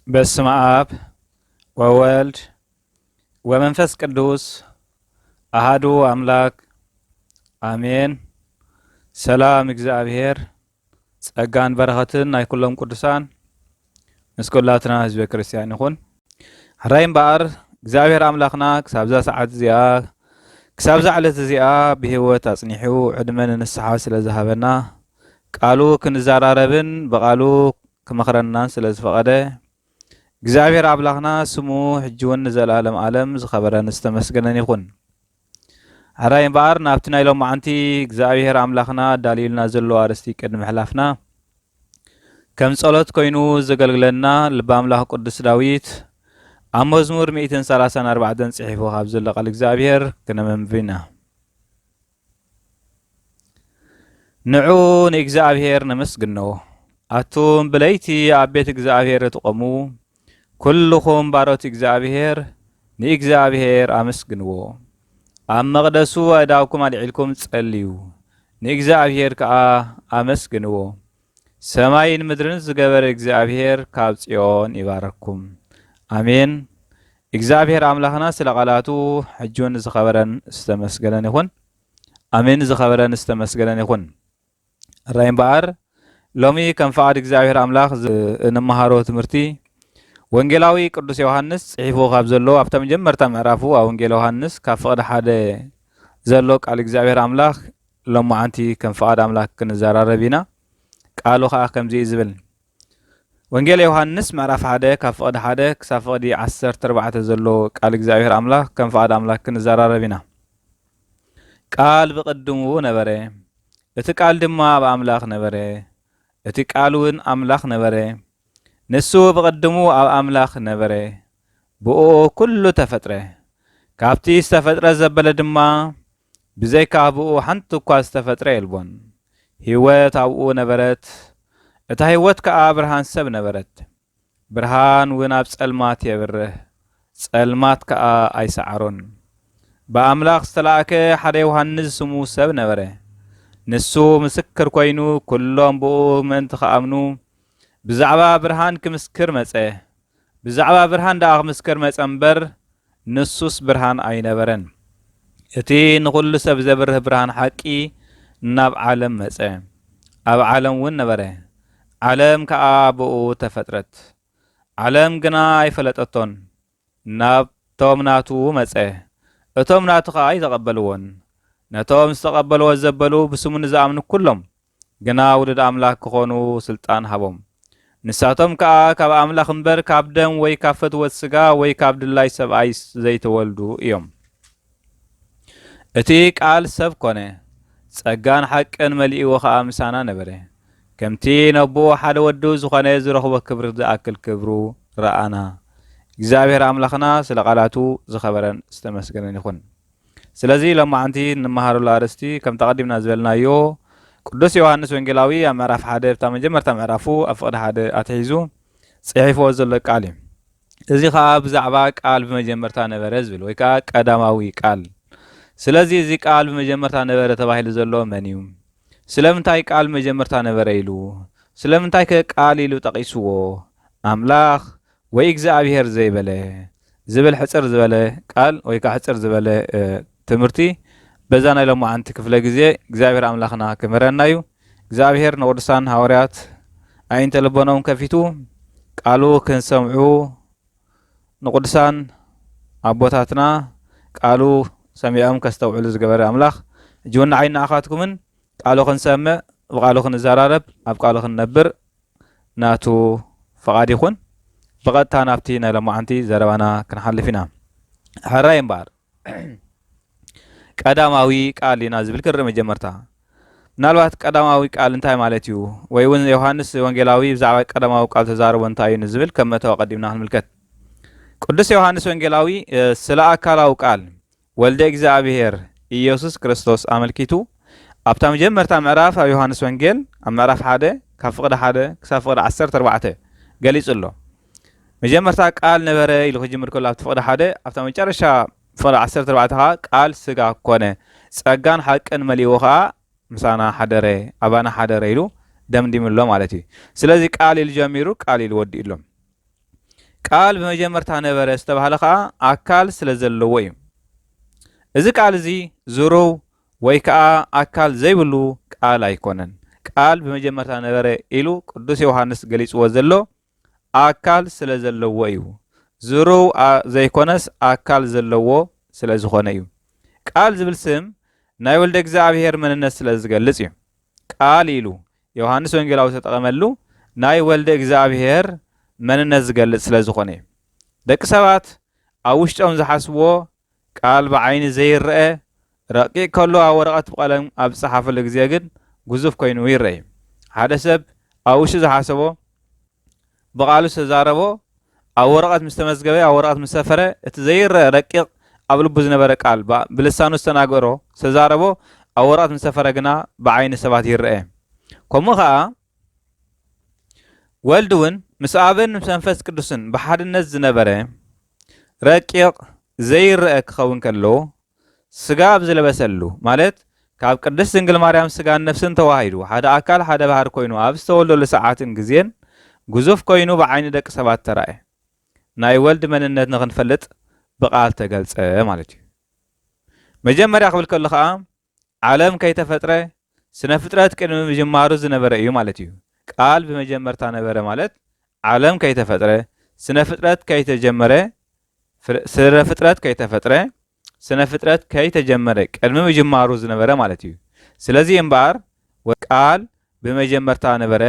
በስመ አብ ወወልድ ወመንፈስ ቅዱስ አሃዱ አምላክ አሜን። ሰላም እግዚኣብሔር ጸጋን በረኸትን ናይ ኩሎም ቅዱሳን ምስ ኩላትና ህዝበ ክርስቲያን ይኹን። ሕራይ እምበኣር እግዚኣብሔር ኣምላኽና ክሳብዛ ሰዓት እዚኣ ክሳብዛ ዕለት እዚኣ ብህይወት ኣጽኒሑ ዕድመ ንንስሓ ስለ ዝሃበና ቃሉ ክንዘራረብን ብቃሉ ክመኽረናን ስለ ዝፈቐደ እግዚኣብሔር ኣምላኽና ስሙ ሕጂ እውን ንዘለኣለም ዓለም ዝኸበረን ዝተመስገነን ይኹን። ሕራይ እምበኣር ናብቲ ናይ ሎማዓንቲ እግዚኣብሔር ኣምላኽና ኣዳልዩልና ዘሎ ኣርእስቲ ቅድሚ ምሕላፍና ከም ጸሎት ኮይኑ ዘገልግለና ልበ ኣምላኽ ቅዱስ ዳዊት ኣብ መዝሙር ሚእትን ሰላሳን ኣርባዕተን ጽሒፉ ካብ ዘሎ ቃል እግዚኣብሔር ክነመንብብ ኢና። ንዑ ንእግዚኣብሔር ነመስግኖ። ኣቱም ብለይቲ ኣብ ቤት እግዚኣብሔር እትቖሙ፣ ኩልኹም ባሮት እግዚኣብሔር፣ ንእግዚኣብሔር ኣመስግንዎ። ኣብ መቕደሱ ኣእዳውኩም ኣልዒልኩም ጸልዩ፣ ንእግዚኣብሔር ከኣ ኣመስግንዎ። ሰማይን ምድርን ዝገበረ እግዚኣብሔር ካብ ጽዮን ይባረኩም። ኣሜን። እግዚኣብሔር ኣምላኽና ስለ ቃላቱ ሕጂ እውን ዝኸበረን ዝተመስገነን ይኹን። ኣሜን። ዝኸበረን ዝተመስገነን ይኹን። ሕራይ እምበኣር፣ ሎሚ ከም ፍቓድ እግዚኣብሔር ኣምላኽ ዝ-፣ እንመሃሮ ትምህርቲ፣ ወንጌላዊ ቅዱስ ዮሃንስ ጽሒፉ ካብ ዘሎ፣ ኣብታ መጀመርታ ምዕራፉ፣ ኣብ ወንጌል ዮሃንስ፣ ካብ ፍቕዲ ሓደ ዘሎ ቃል እግዚኣብሔር ኣምላኽ፣ ሎማዓንቲ ከም ፍቓድ ኣምላኽ ክንዘራረብ ኢና። ቃሉ ኸኣ ከምዚ እዩ ዝብል። ወንጌል ዮሃንስ ምዕራፍ ሓደ ካብ ፍቕዲ ሓደ ክሳብ ፍቕዲ ዓሰርተ ኣርባዕተ ዘሎ ቃል እግዚኣብሔር ኣምላኽ ከም ፍቓድ ኣምላኽ ክንዘራረብ ኢና። ቃል ብቕድሙ ነበረ፣ እቲ ቃል ድማ ኣብ ኣምላኽ ነበረ፣ እቲ ቃል እውን ኣምላኽ ነበረ። ንሱ ብቕድሙ ኣብ ኣምላኽ ነበረ፣ ብእኡ ኩሉ ተፈጥረ። ካብቲ ዝተፈጥረ ዘበለ ድማ ብዘይካ ብእኡ ሓንቲ እኳ ዝተፈጥረ የልቦን። ህይወት ኣብኡ ነበረት፣ እታ ህይወት ከኣ ብርሃን ሰብ ነበረት። ብርሃን እውን ኣብ ጸልማት የብርህ፣ ጸልማት ከኣ ኣይሰዓሮን። ብኣምላኽ ዝተላእከ ሓደ ዮሃንስ ስሙ ሰብ ነበረ። ንሱ ምስክር ኮይኑ፣ ኩሎም ብእኡ ምእንቲ ኸኣምኑ ብዛዕባ ብርሃን ክምስክር መጸ። ብዛዕባ ብርሃን ደኣ ክምስክር መጸ እምበር፣ ንሱስ ብርሃን ኣይነበረን። እቲ ንኹሉ ሰብ ዘብርህ ብርሃን ሓቂ ናብ ዓለም መጸ፣ ኣብ ዓለም እውን ነበረ፣ ዓለም ከኣ ብእኡ ተፈጥረት፣ ዓለም ግና ኣይፈለጠቶን። ናብቶም ናቱ መጸ፣ እቶም ናቱ ከኣ ኣይተቐበልዎን። ነቶም ዝተቐበልዎ ዘበሉ ብስሙ ንዝኣምኑ ኩሎም ግና ውሉድ ኣምላኽ ክኾኑ ስልጣን ሃቦም። ንሳቶም ከኣ ካብ ኣምላኽ እምበር ካብ ደም ወይ ካብ ፈትወት ስጋ ወይ ካብ ድላይ ሰብኣይ ዘይተወልዱ እዮም። እቲ ቃል ሰብ ኮነ፣ ጸጋን ሓቅን መሊእዎ ኸኣ ምሳና ነበረ። ከምቲ ነቦኡ ሓደ ወዱ ዝኾነ ዝረኽቦ ክብሪ ዝኣክል ክብሩ ረኣና። እግዚኣብሔር ኣምላኽና ስለ ቃላቱ ዝኸበረን ዝተመስገነን ይኹን። ስለዚ ሎማዓንቲ እንመሃረሉ ኣርእስቲ ከምቲ ኣቐዲምና ዝበልናዮ ቅዱስ ዮሃንስ ወንጌላዊ ኣብ ምዕራፍ ሓደ እታ መጀመርታ ምዕራፉ ኣብ ፍቕዲ ሓደ ኣትሒዙ ጽሒፍዎ ዘሎ ቃል እዩ። እዚ ኸኣ ብዛዕባ ቃል ብመጀመርታ ነበረ ዝብል ወይ ከኣ ቀዳማዊ ቃል። ስለዚ እዚ ቃል ብመጀመርታ ነበረ ተባሂሉ ዘሎ መን እዩ? ስለምንታይ ቃል መጀመርታ ነበረ ኢሉ? ስለምንታይ ከ ቃል ኢሉ ጠቒስዎ? ኣምላኽ ወይ እግዚኣብሔር ዘይበለ ዝብል ሕጽር ዝበለ ቃል ወይ ከኣ ሕጽር ዝበለ፣ እ፣ ትምህርቲ በዛ ናይ ሎማዓንቲ ክፍለ ግዜ እግዚኣብሔር ኣምላኽና ክምህረና እዩ። እግዚኣብሔር ንቅዱሳን ሃዋርያት ኣዒንተ ልቦናኦም ከፊቱ ቃሉ ክንሰምዑ ንቅዱሳን ኣቦታትና ቃሉ ሰሚዖም ከስተውዕሉ ዝገበረ ኣምላኽ ሕጂ እውን ንዓይን ንኣኻትኩምን ቃሉ ክንሰምዕ ብቃሉ ክንዘራረብ ኣብ ቃሉ ክንነብር ናቱ ፈቓድ ይኹን። ብቐጥታ ናብቲ ናይ ሎማዓንቲ ዘረባና ክንሓልፍ ኢና። ሕራይ እምበኣር ቀዳማዊ ቃል ኢና ዝብል ክርኢ መጀመርታ። ምናልባት ቀዳማዊ ቃል እንታይ ማለት እዩ? ወይ እውን ዮሃንስ ወንጌላዊ ብዛዕባ ቀዳማዊ ቃል ተዛረቦ እንታይ እዩ ንዝብል ከም መእተዊ ኣቐዲምና ክንምልከት። ቅዱስ ዮሃንስ ወንጌላዊ፣ እ፣ ስለ ኣካላዊ ቃል ወልደ እግዚኣብሔር ኢየሱስ ክርስቶስ ኣመልኪቱ ኣብታ መጀመርታ ምዕራፍ ኣብ ዮሃንስ ወንጌል ኣብ ምዕራፍ ሓደ ካብ ፍቕዲ ሓደ ክሳብ ፍቕዲ ዓሰርተ ኣርባዕተ ገሊጹ ኣሎ። መጀመርታ ቃል ነበረ ኢሉ ክጅምር ከሎ ኣብቲ ፍቕዲ ሓደ ኣብታ መጨረሻ ፍቕዲ ዓሰርተ ኣርባዕተ ኸኣ ቃል ስጋ ኮነ ጸጋን ሓቅን መሊእዎ ኸኣ ምሳና ሓደረ፣ ኣባና ሓደረ ኢሉ ደምዲሙ ኣሎ ማለት እዩ። ስለዚ ቃል ኢሉ ጀሚሩ ቃል ኢሉ ወዲኡ ኣሎ። ቃል ብመጀመርታ ነበረ ዝተባህለ ኸኣ ኣካል ስለ ዘለዎ እዩ። እዚ ቃል እዚ ዝሩው ወይ ከኣ ኣካል ዘይብሉ ቃል ኣይኮነን። ቃል ብመጀመርታ ነበረ ኢሉ ቅዱስ ዮሃንስ ገሊጽዎ ዘሎ ኣካል ስለ ዘለዎ እዩ። ዝሩው ኣ-፣ ዘይኮነስ ኣካል ዘለዎ ስለ ዝኾነ እዩ። ቃል ዝብል ስም ናይ ወልደ እግዚኣብሔር መንነት ስለ ዝገልጽ እዩ። ቃል ኢሉ ዮሃንስ ወንጌላዊ ዝተጠቐመሉ ናይ ወልደ እግዚኣብሔር መንነት ዝገልጽ ስለ ዝኾነ እዩ። ደቂ ሰባት ኣብ ውሽጦም ዝሓስብዎ ቃል ብዓይኒ ዘይረአ ረቂቕ ከሎ ኣብ ወረቐት ብቐለም ኣብ ዝጸሓፈሉ ግዜ ግን ግዙፍ ኮይኑ ይረአ እዩ። ሓደ ሰብ ኣብ ውሽጡ ዝሓሰቦ ብቓሉ ዝተዛረቦ ኣብ ወረቐት ምስ ተመዝገበ፣ ኣብ ወረቐት ምስ ሰፈረ፣ እቲ ዘይረአ ረቂቕ ኣብ ልቡ ዝነበረ ቃል፣ ብ-፣ ብልሳኑ ዝተናገሮ፣ ዝተዛረቦ ኣብ ወረቐት ምስ ሰፈረ ግና ብዓይኒ ሰባት ይረአ። ከምኡ ኸኣ ወልድ እውን ምስ ኣብን ምስ መንፈስ ቅዱስን ብሓድነት ዝነበረ ረቂቕ ዘይረአ ክኸውን ከሎ፣ ስጋ ኣብ ዝለበሰሉ፣ ማለት ካብ ቅድስት ድንግል ማርያም ስጋን ነፍስን ተዋሂዱ፣ ሓደ ኣካል ሓደ ባህር ኮይኑ ኣብ ዝተወልደሉ ሰዓትን ግዜን፣ ግዙፍ ኮይኑ ብዓይኒ ደቂ ሰባት ተራእየ። ናይ ወልድ መንነት ንኽንፈልጥ ብቓል ተገልጸ ማለት እዩ። መጀመርያ ክብል ከሎ ኸኣ፣ ዓለም ከይተፈጥረ፣ ስነ ፍጥረት ቅድሚ ምጅማሩ ዝነበረ እዩ ማለት እዩ። ቃል ብመጀመርታ ነበረ ማለት፣ ዓለም ከይተፈጥረ፣ ስነ ፍጥረት ከይተጀመረ፣ ፍረ-፣ ስነ ፍጥረት ከይተፈጥረ፣ ስነ ፍጥረት ከይተጀመረ ቅድሚ ምጅማሩ ዝነበረ ማለት እዩ። ስለዚ እምበኣር ወ-፣ ቃል ብመጀመርታ ነበረ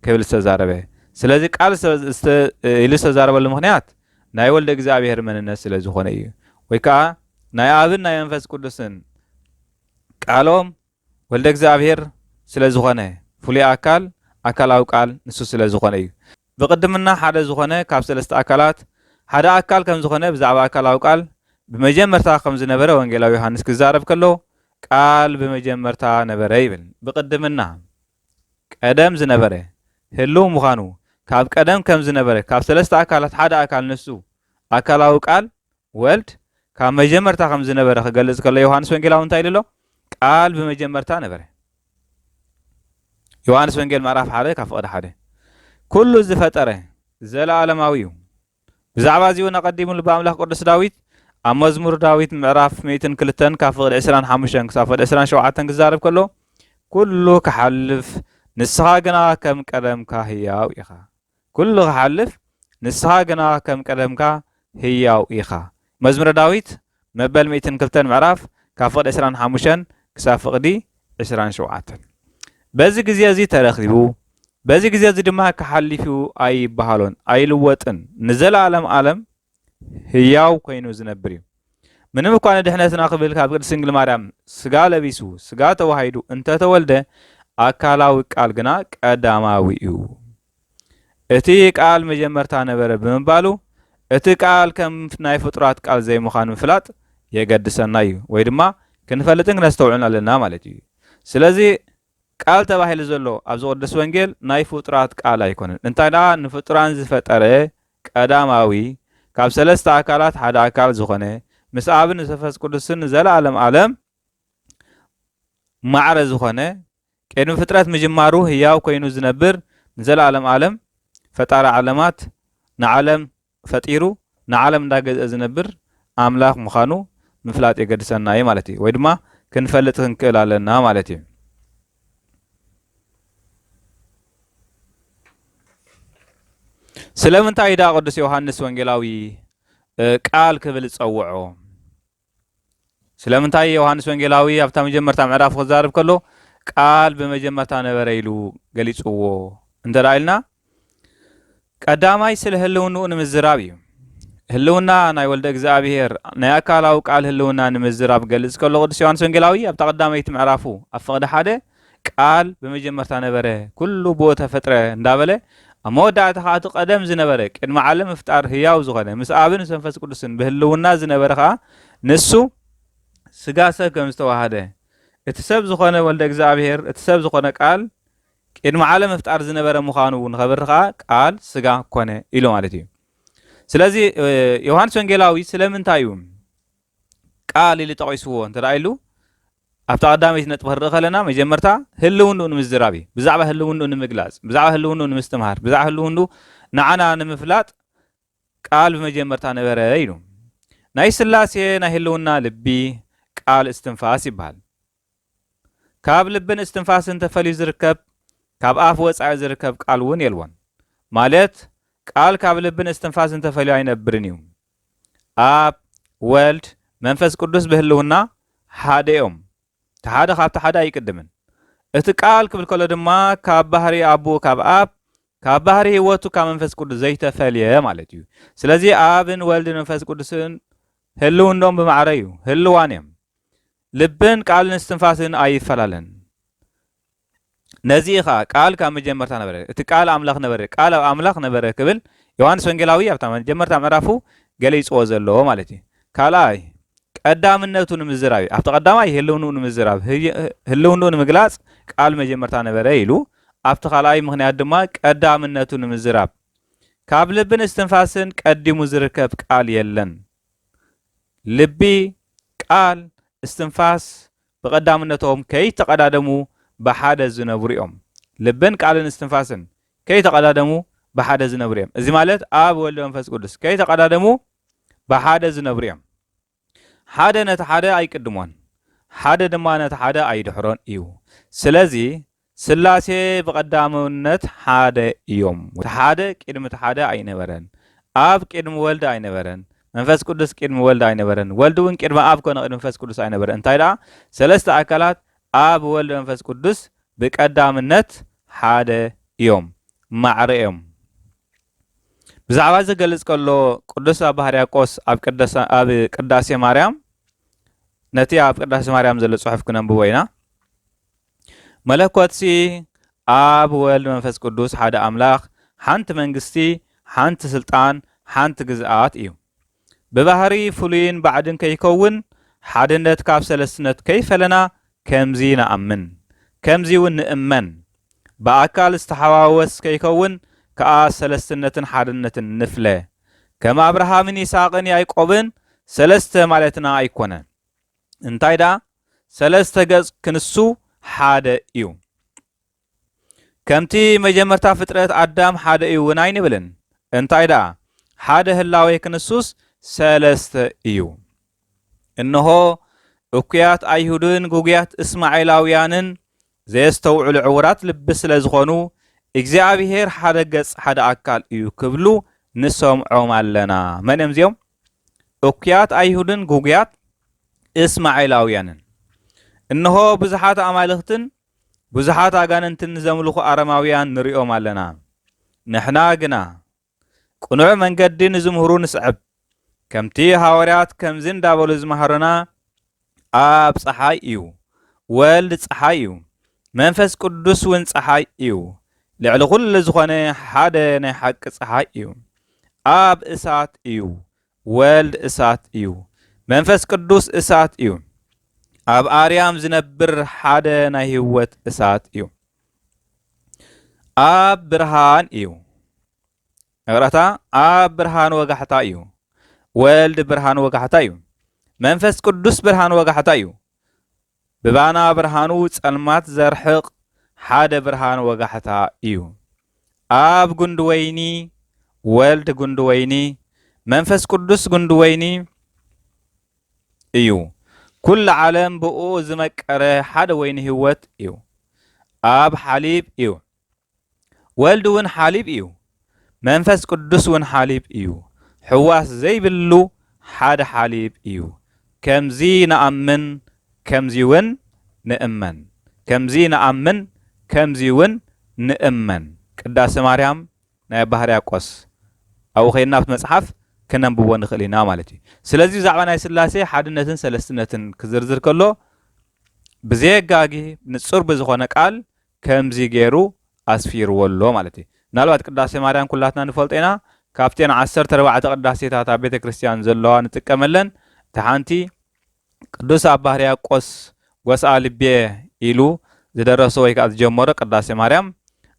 ክብል ዝተዛረበ። ስለዚ ቃል ስለ ዝተ-፣ ኢሉ ዝተዛረበሉ ምኽንያት ናይ ወልደ እግዚኣብሔር መንነት ስለ ዝኾነ እዩ። ወይ ከኣ ናይ ኣብን ናይ መንፈስ ቅዱስን ቃሎም ወልደ እግዚኣብሔር ስለ ዝኾነ፣ ፍሉይ ኣካል፣ ኣካላዊ ቃል ንሱ ስለ ዝኾነ እዩ። ብቕድምና ሓደ ዝኾነ ካብ ሰለስተ ኣካላት ሓደ ኣካል ከም ዝኾነ ብዛዕባ ኣካላዊ ቃል ብመጀመርታ ከም ዝነበረ ወንጌላዊ ዮሃንስ ክዛረብ ከሎ፣ ቃል ብመጀመርታ ነበረ ይብል። ብቕድምና፣ ቀደም ዝነበረ፣ ህልው ምዃኑ፣ ካብ ቀደም ከም ዝነበረ፣ ካብ ሰለስተ ኣካላት ሓደ ኣካል ንሱ፣ ኣካላዊ ቃል፣ ወልድ፣ ካብ መጀመርታ ከም ዝነበረ ክገልጽ ከሎ ዮሃንስ ወንጌላዊ እንታይ ኢሉ ኣሎ? ቃል ብመጀመርታ ነበረ። ዮሃንስ ወንጌል ምዕራፍ ሓደ ካብ ፍቕዲ ሓደ። ኩሉ ዝፈጠረ ዘለኣለማዊ እዩ። ብዛዕባ እዚኡ ኣቐዲሙ ልበ ኣምላኽ ቅዱስ ዳዊት ኣብ መዝሙር ዳዊት ምዕራፍ ሚእትን ክልተን ካብ ፍቕዲ ዕስራን ሓሙሽተን ክሳብ ፍቕዲ ዕስራን ሸውዓተን ክዛረብ ከሎ፣ ኩሉ ክሓልፍ ንስኻ ግና ከም ቀደምካ ህያው ኢኻ። ኩሉ ክሓልፍ ንስኻ ግና ከም ቀደምካ ህያው ኢኻ። መዝሙረ ዳዊት መበል ሚእትን ክልተን ምዕራፍ ካብ ፍቕዲ ዕስራን ሓሙሽተን ክሳብ ፍቕዲ ዕስራን ሸውዓተን። በዚ ግዜ እዚ ተረኺቡ፣ በዚ ግዜ እዚ ድማ ክሓልፍ እዩ ኣይበሃሎን፣ ኣይልወጥን፣ ንዘለኣለም ኣለም ህያው ኮይኑ ዝነብር እዩ። ምንም እኳ ንድሕነትና ክብል ካብ ቅድስት ድንግል ማርያም ስጋ ለቢሱ፣ ስጋ ተዋሂዱ እንተተወልደ፣ ኣካላዊ ቃል ግና ቀዳማዊ እዩ። እቲ ቃል መጀመርታ ነበረ ብምባሉ፣ እቲ ቃል ከም ናይ ፍጡራት ቃል ዘይምዃኑ ምፍላጥ የገድሰና እዩ፣ ወይ ድማ ክንፈልጥን ክነስተውዕልን ኣለና ማለት እዩ። ስለዚ ቃል ተባሂሉ ዘሎ ኣብዚ ቅዱስ ወንጌል ናይ ፍጡራት ቃል ኣይኮነን። እንታይ ደኣ ንፍጡራን ዝፈጠረ ቀዳማዊ፣ ካብ ሰለስተ ኣካላት ሓደ ኣካል ዝኾነ፣ ምስ ኣብን ምስ መንፈስ ቅዱስን ንዘለኣለም ኣለም ማዕረ ዝኾነ፣ ቅድሚ ፍጥረት ምጅማሩ ህያው ኮይኑ ዝነብር፣ ንዘለኣለም ኣለም ፈጣሪ ዓለማት፣ ንዓለም ፈጢሩ ንዓለም እንዳገዝአ ዝነብር ኣምላኽ ምዃኑ ምፍላጥ የገድሰና እዩ ማለት እዩ። ወይ ድማ ክንፈልጥ ክንክእል ኣለና ማለት እዩ። ስለምንታይ ደኣ ቅዱስ ዮሃንስ ወንጌላዊ፣ እ፣ ቃል ክብል ዝጸውዖ? ስለምንታይ ዮሃንስ ወንጌላዊ ኣብታ መጀመርታ ምዕራፍ ክዛረብ ከሎ ቃል ብመጀመርታ ነበረ ኢሉ ገሊጽዎ እንተ ደኣ ኢልና፣ ቀዳማይ ስለ ህልውንኡ ንምዝራብ እዩ። ህልውና ናይ ወልደ እግዚኣብሔር፣ ናይ ኣካላዊ ቃል ህልውና ንምዝራብ ክገልጽ ከሎ ቅዱስ ዮሃንስ ወንጌላዊ ኣብታ ቀዳመይቲ ምዕራፉ ኣብ ፍቕዲ ሓደ ቃል ብመጀመርታ ነበረ፣ ኩሉ ብኡ ተፈጥረ እንዳበለ፣ ኣብ መወዳእታ ኸኣ እቲ ቀደም ዝነበረ፣ ቅድሚ ዓለም ምፍጣር ህያው ዝኾነ፣ ምስ ኣብን ምስ መንፈስ ቅዱስን ብህልውና ዝነበረ ኸኣ ንሱ ስጋ ሰብ ከም ዝተዋሃደ፣ እቲ ሰብ ዝኾነ ወልደ እግዚኣብሔር፣ እቲ ሰብ ዝኾነ ቃል ቅድሚ ዓለም ምፍጣር ዝነበረ ምዃኑ ንኸብርህ ኸኣ ቃል ስጋ ኮነ ኢሉ ማለት እዩ። ስለዚ፣ እ፣ ዮሃንስ ወንጌላዊ ስለምንታይ እዩ ቃል ኢሉ ጠቒስዎ እንተ ደኣ ኢሉ፣ ኣብታ ቀዳመይቲ ነጥቢ ክንርኢ ከለና፣ መጀመርታ ህልውንኡ ንምዝራብ እዩ። ብዛዕባ ህልውንኡ ንምግላጽ፣ ብዛዕባ ህልውንኡ ንምስትምሃር፣ ብዛዕባ ህልውንኡ ንዓና ንምፍላጥ ቃል ብመጀመርታ ነበረ ኢሉ። ናይ ስላሴ ናይ ህልውና ልቢ ቃል እስትንፋስ ይበሃል። ካብ ልብን እስትንፋስን ተፈልዩ ዝርከብ፣ ካብ ኣፍ ወጻኢ ዝርከብ ቃል እውን የልቦን። ማለት ቃል ካብ ልብን እስትንፋስን ተፈልዩ ኣይነብርን እዩ። ኣብ፣ ወልድ፣ መንፈስ ቅዱስ ብህልውና ሓደ እዮም። እቲ ሓደ ካብቲ ሓደ ኣይቅድምን። እቲ ቃል ክብል ከሎ ድማ ካብ ባህሪ ኣቦኡ ካብ ኣብ፣ ካብ ባህሪ ህይወቱ ካብ መንፈስ ቅዱስ ዘይተፈልየ ማለት እዩ። ስለዚ ኣብን ወልድን መንፈስ ቅዱስን ህልውንኦም ብማዕረ እዩ፣ ህልዋን እዮም። ልብን ቃልን እስትንፋስን ኣይፈላለን። ነዚ እዩ ኸዓ ቃል ካብ መጀመርታ ነበረ፣ እቲ ቃል ኣምላኽ ነበረ፣ ቃል ኣብ ኣምላኽ ነበረ ክብል ዮሃንስ ወንጌላዊ ኣብታ መጀመርታ ምዕራፉ ገሊጽዎ ዘሎ ማለት እዩ። ካልኣይ ቀዳምነቱ ንምዝራብ እዩ። ኣብቲ ቀዳማይ ህልውንኡ ንምዝራብ፣ ህይ-፣ ህልውንኡ ንምግላጽ ቃል መጀመርታ ነበረ ኢሉ፣ ኣብቲ ካልኣይ ምኽንያት ድማ ቀዳምነቱ ንምዝራብ ካብ ልብን እስትንፋስን ቀዲሙ ዝርከብ ቃል የለን። ልቢ፣ ቃል፣ እስትንፋስ ብቐዳምነቶም ከይተቐዳደሙ ብሓደ ዝነብሩ እዮም። ልብን ቃልን እስትንፋስን ከይተቐዳደሙ ብሓደ ዝነብሩ እዮም። እዚ ማለት ኣብ ወልድ መንፈስ ቅዱስ ከይተቐዳደሙ ብሓደ ዝነብሩ እዮም። ሓደ ነቲ ሓደ ኣይቅድሞን፣ ሓደ ድማ ነቲ ሓደ ኣይድሕሮን እዩ። ስለዚ ስላሴ ብቐዳምነት ሓደ እዮም። እቲ ሓደ ቅድሚ እቲ ሓደ ኣይነበረን። ኣብ ቅድሚ ወልድ ኣይነበረን። መንፈስ ቅዱስ ቅድሚ ወልድ ኣይነበረን። ወልድ እውን ቅድሚ ኣብ ኮነ ቅድሚ መንፈስ ቅዱስ ኣይነበረን። እንታይ ደኣ ሰለስተ ኣካላት ኣብ ወልድ መንፈስ ቅዱስ ብቀዳምነት ሓደ እዮም፣ ማዕረ እዮም። ብዛዕባ እዚ ገልጽ ከሎ ቅዱስ ኣባ ሕርያቆስ ኣብ ቅደሳ-፣ ኣብ ቅዳሴ ማርያም ነቲ ኣብ ቅዳሴ ማርያም ዘሎ ጽሑፍ ክነንብቦ ኢና። መለኮትሲ ኣብ ወልድ መንፈስ ቅዱስ ሓደ ኣምላኽ፣ ሓንቲ መንግስቲ፣ ሓንቲ ስልጣን፣ ሓንቲ ግዝኣት እዩ። ብባህሪ ፍሉይን ባዕድን ከይከውን፣ ሓድነት ካብ ሰለስትነት ከይፈለና ከምዚ ንኣምን፣ ከምዚ እውን ንእመን። ብኣካል ዝተሓዋወስ ከይከውን ከኣ ሰለስትነትን ሓድነትን ንፍለ። ከም ኣብርሃምን ይስሐቅን ያዕቆብን ሰለስተ ማለትና ኣይኮነን። እንታይ ደኣ ሰለስተ ገጽ ክንሱ ሓደ እዩ። ከምቲ መጀመርታ ፍጥረት ኣዳም ሓደ እዩ እውን ኣይንብልን። እንታይ ደኣ ሓደ ህላዌ ክንሱስ ሰለስተ እዩ። እንሆ እኩያት ኣይሁድን ግጉያት እስማኤላውያንን ዘየስተውዕሉ ዕውራት ልቢ ስለ ዝኾኑ እግዚኣብሔር ሓደ ገጽ ሓደ ኣካል እዩ ክብሉ ንሰምዖም ኣለና። መን እዮም እዚኦም? እኩያት ኣይሁድን ግጉያት እስማኤላውያንን። እንሆ ብዙሓት ኣማልኽትን ብዙሓት ኣጋንንትን ዘምልኹ ኣረማውያን ንሪኦም ኣለና። ንሕና ግና ቅኑዕ መንገዲ ንዝምህሩ ንስዕብ። ከምቲ ሃዋርያት ከምዚ እንዳበሉ ዝመሃሩና፣ ኣብ ጸሓይ እዩ፣ ወልድ ጸሓይ እዩ፣ መንፈስ ቅዱስ እውን ጸሓይ እዩ። ልዕሊ ኩሉ ዝኾነ ሓደ ናይ ሓቂ ጸሓይ እዩ። ኣብ እሳት እዩ፣ ወልድ እሳት እዩ፣ መንፈስ ቅዱስ እሳት እዩ። ኣብ ኣርያም ዝነብር ሓደ ናይ ህይወት እሳት እዩ። ኣብ ብርሃን እዩ። ይቕረታ፣ ኣብ ብርሃን ወጋሕታ እዩ። ወልድ ብርሃን ወጋሕታ እዩ። መንፈስ ቅዱስ ብርሃን ወጋሕታ እዩ። ብባና ብርሃኑ ጸልማት ዘርሕቕ ሓደ ብርሃን ወጋሕታ እዩ። ኣብ ጉንዲ ወይኒ፣ ወልድ ጉንዲ ወይኒ፣ መንፈስ ቅዱስ ጉንዲ ወይኒ እዩ። ኩሉ ዓለም ብእኡ ዝመቀረ ሓደ ወይኒ ህይወት እዩ። ኣብ ሓሊብ እዩ። ወልድ እውን ሓሊብ እዩ። መንፈስ ቅዱስ እውን ሓሊብ እዩ። ሕዋስ ዘይብሉ ሓደ ሓሊብ እዩ። ከምዚ ንኣምን፣ ከምዚ እውን ንእመን። ከምዚ ንኣምን፣ ከምዚ እውን ንእመን። ቅዳሴ ማርያም ናይ ኣባ ሕርያቆስ ኣብኡ ከይድና ኣብቲ መጽሓፍ ክነንብቦ ንኽእል ኢና ማለት እዩ። ስለዚ ብዛዕባ ናይ ስላሴ ሓድነትን ሰለስትነትን ክዝርዝር ከሎ ብዘየጋጊ ንጹር ብዝኾነ ቃል ከምዚ ገይሩ ኣስፊርዎ ኣሎ ማለት እዩ። ምናልባት ቅዳሴ ማርያም ኩላትና ንፈልጦ ኢና። ካብተን ዓሰርተ ኣርባዕተ ቅዳሴታት ኣብ ቤተ ክርስቲያን ዘለዋ ንጥቀመለን። እታ ሓንቲ ቅዱስ ኣባ ሕርያቆስ ጎስኣ ልቤ ኢሉ ዝደረሶ ወይ ከዓ ዝጀመሮ ቅዳሴ ማርያም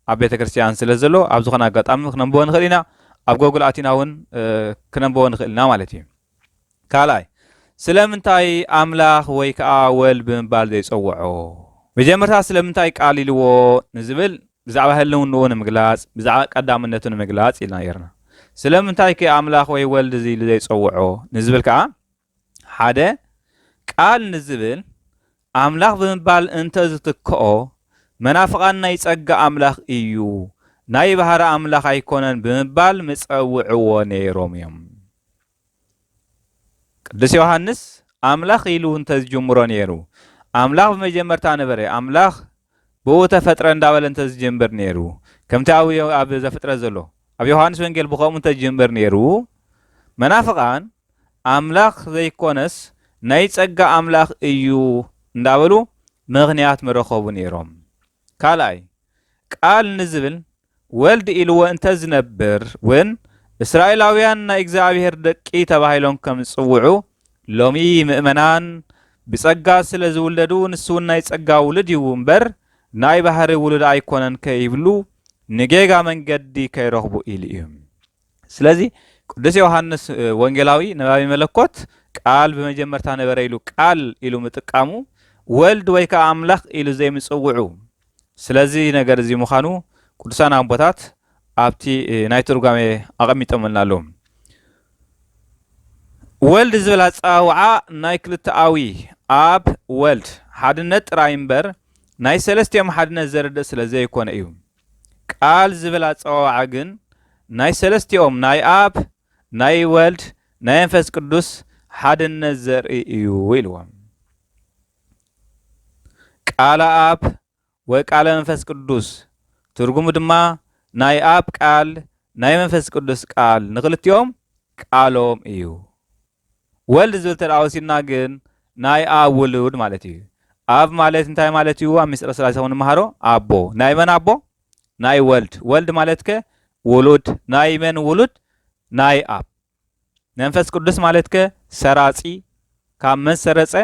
ኣብ ቤተ ክርስቲያን ስለ ዘሎ ኣብ ዝኾነ ኣጋጣሚ ክነንብቦ ንኽእል ኢና። ኣብ ጎግል ኣቲና እውን፣ እ፣ ክነንብቦ ንኽእል ኢና ማለት እዩ። ካልኣይ፣ ስለምንታይ ኣምላኽ ወይ ከዓ ወልድ ብምባል ዘይጸውዖ? መጀመርታ ስለምንታይ ቃል ኢልዎ ንዝብል ብዛዕባ ህልውንኡ ንምግላጽ፣ ብዛዕባ ቀዳምነቱ ንምግላጽ ኢልና ነይርና። ስለምንታይ ከ ኣምላኽ ወይ ወልድ እዚ ኢሉ ዘይጸውዖ ንዝብል ከኣ፣ ሓደ፣ ቃል ንዝብል ኣምላኽ ብምባል እንተ ዝትክኦ፣ መናፍቓን ናይ ጸጋ ኣምላኽ እዩ፣ ናይ ባህሪ ኣምላኽ ኣይኮነን ብምባል ምጸውዕዎ ነይሮም እዮም። ቅዱስ ዮሃንስ ኣምላኽ ኢሉ እንተ ዝጅምሮ ነይሩ፣ ኣምላኽ ብመጀመርታ ነበረ፣ ኣምላኽ ብኡ ተፈጥረ እንዳበለ እንተ ዝጀምር ነይሩ፣ ከምቲ ኣብ፣ ኣብ ዘፍጥረት ዘሎ፣ ኣብ ዮሃንስ ወንጌል ብኸምኡ እንተ ዝጀምር ነይሩ፣ መናፍቓን ኣምላኽ ዘይኮነስ ናይ ጸጋ ኣምላኽ እዩ እንዳበሉ ምኽንያት ምረኸቡ ነይሮም። ካልኣይ፣ ቃል ንዝብል ወልድ ኢልዎ እንተ ዝነብር እውን፣ እስራኤላውያን ናይ እግዚኣብሔር ደቂ ተባሂሎም ከም ዝጽውዑ፣ ሎሚ ምእመናን ብጸጋ ስለ ዝውለዱ፣ ንሱ እውን ናይ ጸጋ ውሉድ እዩ እምበር፣ ናይ ባህሪ ውሉድ ኣይኮነን ከይብሉ፣ ንጌጋ መንገዲ ከይረኽቡ ኢሉ እዩ። ስለዚ ቅዱስ ዮሃንስ፣ እ፣ ወንጌላዊ ነባቢ መለኮት ቃል ብመጀመርታ ነበረ ኢሉ ቃል ኢሉ ምጥቃሙ፣ ወልድ ወይ ከኣ ኣምላኽ ኢሉ ዘይምጽውዑ፣ ስለዚ ነገር እዚ ምዃኑ ቅዱሳን ኣቦታት ኣብቲ፣ እ፣ ናይ ትርጓሜ ኣቐሚጦምልና ኣለዉ። ወልድ ዝብል ኣጸዋውዓ ናይ ክልተኣዊ፣ ኣብ ወልድ ሓድነት ጥራይ እምበር፣ ናይ ሰለስቲኦም ሓድነት ዘረድእ ስለ ዘይኮነ እዩ። ቃል ዝብል ኣጸዋውዓ ግን ናይ ሰለስቲኦም፣ ናይ ኣብ፣ ናይ ወልድ፣ ናይ መንፈስ ቅዱስ ሓድነት ዘርኢ እዩ ኢልዎም። ቃለ ኣብ ወይ ቃለ መንፈስ ቅዱስ፣ ትርጉሙ ድማ ናይ ኣብ ቃል፣ ናይ መንፈስ ቅዱስ ቃል፣ ንኽልቲኦም ቃሎም እዩ። ወልድ ዝብል ተደኣ ወሲድና ግን ናይ ኣብ ውሉድ ማለት እዩ። ኣብ ማለት እንታይ ማለት እዩ? ኣብ ምስጢረ ሥላሴ ንመሃሮ ኣቦ። ናይ መን ኣቦ? ናይ ወልድ። ወልድ ማለት ከ ውሉድ። ናይ መን ውሉድ? ናይ ኣብ። መንፈስ ቅዱስ ማለት ከ ሰራጺ። ካብ መን ሰረጸ?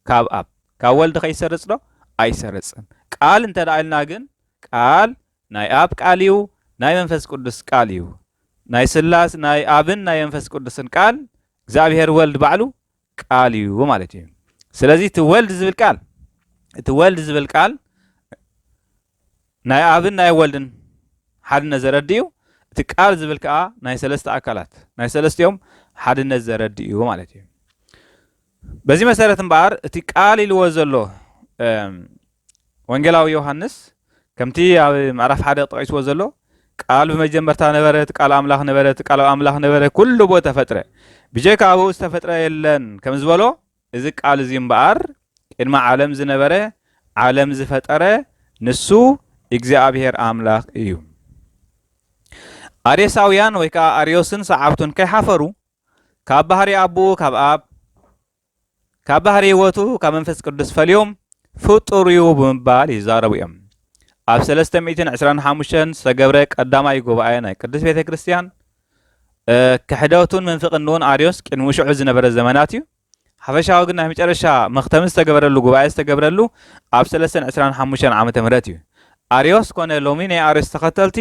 ካብ ኣብ። ካብ ወልድ ከይሰርጽ ዶ? ኣይሰርጽን። ቃል እንተ ደኣ ኢልና ግን ቃል ናይ ኣብ ቃል እዩ፣ ናይ መንፈስ ቅዱስ ቃል እዩ። ናይ ስላስ፣ ናይ ኣብን ናይ መንፈስ ቅዱስን ቃል እግዚኣብሔር ወልድ ባዕሉ ቃል እዩ ማለት እዩ። ስለዚ እቲ ወልድ ዝብል ቃል፣ እቲ ወልድ ዝብል ቃል ናይ ኣብን ናይ ወልድን ሓድነት ዘረድእ እዩ። እቲ ቃል ዝብል ከኣ ናይ ሰለስተ ኣካላት፣ ናይ ሰለስቲኦም ሓድነት ዘረድእ እዩ ማለት እዩ። በዚ መሰረት እምበኣር እቲ ቃል ኢልዎ ዘሎ፣ እም፣ ወንጌላዊ ዮሃንስ ከምቲ ኣብ ምዕራፍ ሓደ ጠቒስዎ ዘሎ፣ ቃል ብመጀመርታ ነበረ፣ እቲ ቃል ኣምላኽ ነበረ፣ እቲ ቃል ኣብ ኣምላኽ ነበረ፣ ኩሉ ብኡ ተፈጥረ፣ ብጀካ ብኡ ዝተፈጥረ የለን ከም ዝበሎ፣ እዚ ቃል እዚ እምበኣር ቅድሚ ዓለም ዝነበረ፣ ዓለም ዝፈጠረ ንሱ እግዚኣብሔር ኣምላኽ እዩ። ኣርዮሳውያን ወይ ከኣ ኣርዮስን ሰዓብቱን ከይሓፈሩ፣ ካብ ባህሪ ኣቦኡ ካብ ኣብ፣ ካብ ባህሪ ህይወቱ ካብ መንፈስ ቅዱስ ፈልዮም ፍጡር እዩ ብምባል ይዛረቡ እዮም። ኣብ ሰለስተ ሚእትን ዕስራን ሓሙሽተን ዝተገብረ ቀዳማይ ጉባኤ ናይ ቅድስት ቤተ ክርስቲያን፣ እ፣ ክሕደቱን ምንፍቕንኡን ኣርዮስ ቅድሚ ሽዑ ዝነበረ ዘመናት እዩ። ሓፈሻዊ ግን ናይ መጨረሻ መኽተሚ ዝተገበረሉ ጉባኤ ዝተገብረሉ ኣብ ሰለስተን ዕስራን ሓሙሽተን ዓመተ ምህረት እዩ። ኣርዮስ ኮነ ሎሚ ናይ ኣርዮስ ተኸተልቲ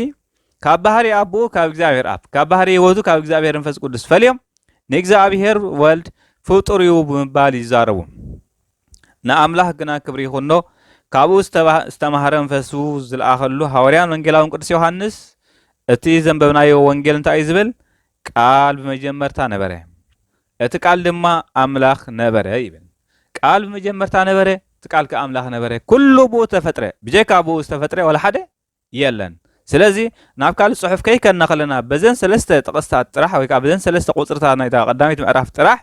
ካብ ባህሪ ኣቦኡ ካብ እግዚኣብሔር ኣብ፣ ካብ ባህሪ ህይወቱ ካብ እግዚኣብሔር መንፈስ ቅዱስ ፈልዮም ንእግዚኣብሔር ወልድ ፍጡር እዩ ብምባል ይዛረቡ። ንኣምላኽ ግና ክብሪ ይኹኖ፣ ካብኡ ዝተባ-፣ ዝተማህረ መንፈሱ ዝለኣኸሉ ሃዋርያን ወንጌላውን ቅዱስ ዮሃንስ፣ እቲ ዘንበብናዮ ወንጌል እንታይ እዩ ዝብል? ቃል ብመጀመርታ ነበረ፣ እቲ ቃል ድማ ኣምላኽ ነበረ ይብል። ቃል ብመጀመርታ ነበረ፣ እቲ ቃል ከኣ ኣምላኽ ነበረ። ኩሉ ብኡ ተፈጥረ፣ ብጀካ ብኡ ዝተፈጥረ ዋላ ሓደ የለን። ስለዚ ናብ ካልእ ጽሑፍ ከይከድና ከለና በዘን ሰለስተ ጥቕስታት ጥራሕ ወይ ከኣ በዘን ሰለስተ ቁጽርታት ናይታ ቀዳመይቲ ምዕራፍ ጥራሕ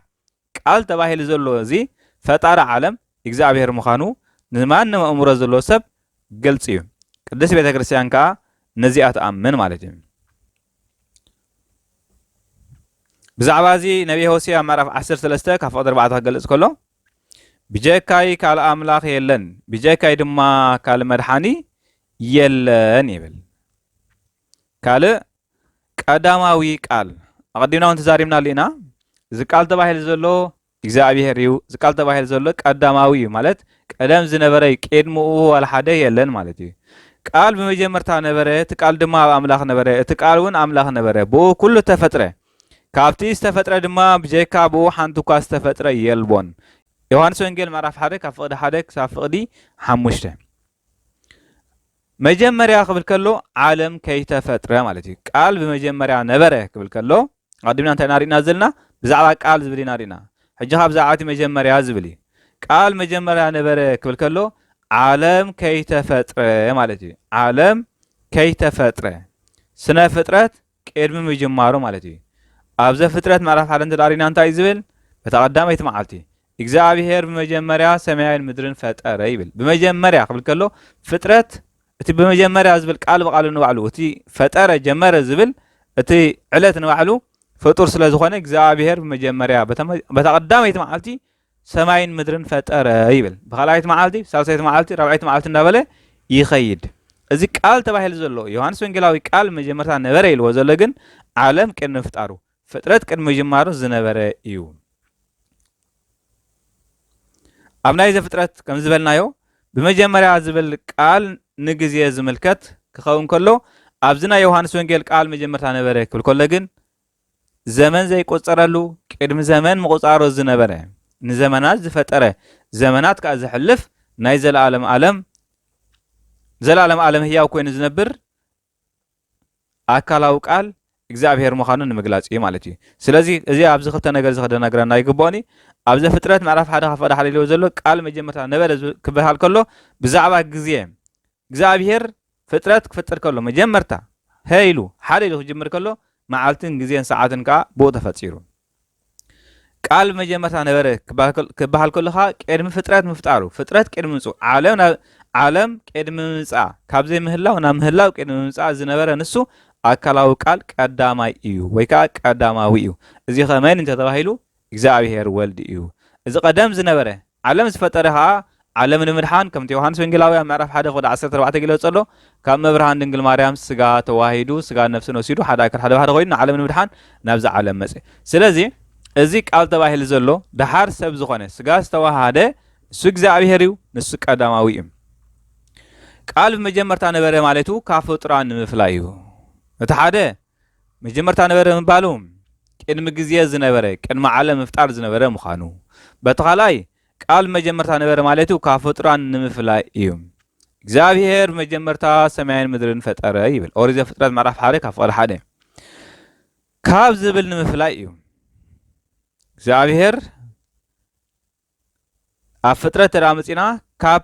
ቃል ተባሂሉ ዘሎ እዚ ፈጣሪ ዓለም እግዚኣብሔር ምዃኑ ንማንም ኣእምሮ ዘለዎ ሰብ ግልጺ እዩ። ቅድስት ቤተ ክርስቲያን ከኣ ነዚኣ ትኣምን ማለት እዩ። ብዛዕባ እዚ ነቢይ ሆሴዕ ምዕራፍ ዓሰርተ ሰለስተ ካብ ፍቕዲ ኣርባዕተ ክገልጽ ከሎ፣ "ብጀካይ ካልእ ኣምላኽ የለን፣ ብጀካይ ድማ ካልእ መድሓኒ የለን" ይብል። ካልእ ቀዳማዊ ቃል፣ ኣቐዲምና እውን ተዛሪብናሉ ኢና። እዚ ቃል ተባሂሉ ዘሎ እግዚኣብሔር እዩ። እዚ ቃል ተባሂሉ ዘሎ ቀዳማዊ እዩ፣ ማለት ቀደም ዝነበረ እዩ፣ ቅድሚኡ ዋላ ሓደ የለን ማለት እዩ። ቃል ብመጀመርታ ነበረ፣ እቲ ቃል ድማ ኣብ ኣምላኽ ነበረ፣ እቲ ቃል እውን ኣምላኽ ነበረ። ብኡ ኩሉ ተፈጥረ። ካብቲ ዝተፈጥረ ድማ ብጀካ ብኡ ሓንቲ እኳ ዝተፈጥረ የልቦን። ዮሃንስ ወንጌል ምዕራፍ ሓደ ካብ ፍቕዲ ሓደ ክሳብ ፍቕዲ ሓሙሽተ። መጀመርያ ክብል ከሎ ዓለም ከይተፈጥረ ማለት እዩ። ቃል ብመጀመርያ ነበረ ክብል ከሎ ኣቐዲምና እንታይ ኢና ርኢና ዘለና? ብዛዕባ ቃል ዝብል ኢና ርኢና። ሕጂ ካብ ብዛዕባ እቲ መጀመርያ ዝብል እዩ። ቃል መጀመርያ ነበረ ክብል ከሎ ዓለም ከይተፈጥረ ማለት እዩ። ዓለም ከይተፈጥረ፣ ስነ ፍጥረት ቅድሚ ምጅማሩ ማለት እዩ። ኣብ ዘፍጥረት ምዕራፍ ሓደ እንተ ርኢና እንታይ እዩ ዝብል? በታ ቀዳመይቲ መዓልቲ እግዚኣብሔር ብመጀመርያ ሰማይን ምድርን ፈጠረ ይብል። ብመጀመርያ ክብል ከሎ ፍጥረት፣ እቲ ብመጀመርያ ዝብል ቃል ብቓሉ ንባዕሉ፣ እቲ ፈጠረ፣ ጀመረ ዝብል እቲ ዕለት ንባዕሉ ፍጡር ስለ ዝኾነ እግዚኣብሔር ብመጀመርያ በተመ-፣ በታ ቀዳመይቲ መዓልቲ ሰማይን ምድርን ፈጠረ ይብል። ብኻልኣይቲ መዓልቲ፣ ሳልሰይቲ መዓልቲ፣ ራብዐይቲ መዓልቲ እንዳበለ ይኸይድ። እዚ ቃል ተባሂሉ ዘሎ ዮሃንስ ወንጌላዊ ቃል መጀመርታ ነበረ ኢልዎ ዘሎ ግን ዓለም ቅድሚ ምፍጣሩ፣ ፍጥረት ቅድሚ ምጅማሩ ዝነበረ እዩ። ኣብ ናይ ዘፍጥረት ከም ዝበልናዮ ብመጀመርያ ዝብል ቃል ንግዜ ዝምልከት ክኸውን ከሎ ኣብዚ ናይ ዮሃንስ ወንጌል ቃል መጀመርታ ነበረ ክብል ከሎ ግን ዘመን ዘይቆጸረሉ ቅድሚ ዘመን ምቁጻሩ ዝነበረ ንዘመናት ዝፈጠረ ዘመናት ከኣ ዘሕልፍ ናይ ዘለኣለም ዓለም ዘለኣለም ዓለም ህያው ኮይኑ ዝነብር ኣካላዊ ቃል እግዚኣብሔር ምዃኑ ንምግላጽ እዩ ማለት እዩ። ስለዚ እዚ ኣብዚ ክልተ ነገር እዚ ክደናግረና ይግብኦኒ። ኣብ ዘፍጥረት ምዕራፍ ሓደ ካብ ፍቕዲ ሓደ ኢልዎ ዘሎ ቃል መጀመርታ ነበረ ዝብል ክበሃል ከሎ ብዛዕባ ግዜ እግዚኣብሔር ፍጥረት ክፍጥር ከሎ መጀመርታ ሀ ኢሉ ሓደ ኢሉ ክጅምር ከሎ መዓልትን ግዜን ሰዓትን ከኣ ብኡ ተፈጢሩ። ቃል ብመጀመርታ ነበረ ክበሃል ከል-፣ ክበሃል ከሎ ኸኣ ቅድሚ ፍጥረት ምፍጣሩ፣ ፍጥረት ቅድሚ ምምጽኡ፣ ዓለም ናብ፣ ዓለም ቅድሚ ምምጽኣ፣ ካብ ዘይምህላው ናብ ምህላው ቅድሚ ምምጽኣ ዝነበረ ንሱ ኣካላዊ ቃል ቀዳማይ እዩ ወይ ከኣ ቀዳማዊ እዩ። እዚ ኸ መን እንተ ተባሂሉ እግዚኣብሔር ወልድ እዩ። እዚ ቀደም ዝነበረ ዓለም ዝፈጠረ ኸኣ ዓለም ንምድሓን ከምቲ ዮሃንስ ወንጌላዊ ኣብ ምዕራፍ ሓደ ፍቕዲ ዓሰርተ ኣርባዕተ ገሊጹ ዘሎ ካብ እመብርሃን ድንግል ማርያም ስጋ ተዋሂዱ ስጋን ነፍስን ወሲዱ ሓደ ኣካል ሓደ ባህሪ ኮይኑ ንዓለም ንምድሓን ናብዛ ዓለም መጸ። ስለዚ እዚ ቃል ተባሂሉ ዘሎ ደሓር ሰብ ዝኾነ ስጋ ዝተዋሃደ ንሱ እግዚኣብሔር እዩ፣ ንሱ ቀዳማዊ እዩ። ቃል ብመጀመርታ ነበረ ማለቱ ካብ ፍጡራን ንምፍላይ እዩ። እቲ ሓደ መጀመርታ ነበረ ምባሉ ቅድሚ ግዜ ዝነበረ፣ ቅድሚ ዓለም ምፍጣር ዝነበረ ምዃኑ። በቲ ካልኣይ ቃል መጀመርታ ነበረ ማለቱ ካብ ፍጡራን ንምፍላይ እዩ። እግዚኣብሔር ብመጀመርታ ሰማይን ምድርን ፈጠረ ይብል። ኦሪት ዘፍጥረት ምዕራፍ ሓደ ካብ ፍቕዲ ሓደ። ካብ ዝብል ንምፍላይ እዩ። እግዚኣብሔር ኣብ ፍጥረት ተዳ መጺና ካብ